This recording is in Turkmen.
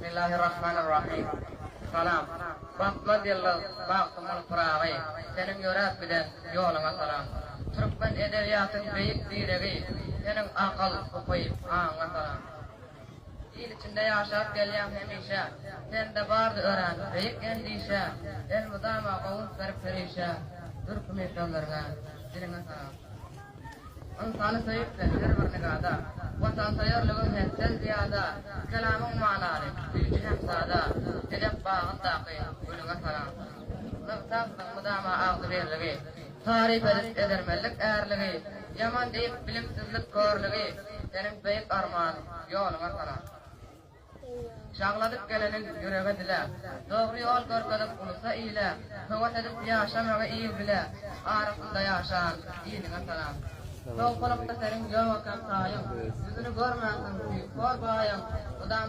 Bismillahirrahmanirrahim. Salam. Batmaz ýyldyz Magtymguly Pyragy, seniň ýöräp giden ýoluňa salam. Türkmen edebiýatyň beýik diregi, seniň akyl, ukyp, aňyňa salam. Il içinde ýaşap gelýäň hemişe, Sende bardy örän beýik endişe, Elmydama gowy üns berip her işe, Dürkümi sözleriňe, diliňe salam. Ynsany söýüp sen her bir nigada, Watansöýerligiň hetden zyýada, Kelamyň manaly, süýji hem sada, Edep bagyndaky gülüňe salam. Nygtapsyň mydama agzybirligi, Taryp edip edermenlik ärligi, Ýaman diýip bilimsizlik körlügi, Seniň beýik arman ýoluňa salam. Şagladyp geleniň ýürege dile, Dogry ýol görkezip ulusa ile, Höwes edip ýaşamagy il bile, Arasynda ýaşan iliňe salam. Sowkulykda seniň ýok eken taýyň, Ýüzüni görmänsiň süýthor baýyň, Mydam.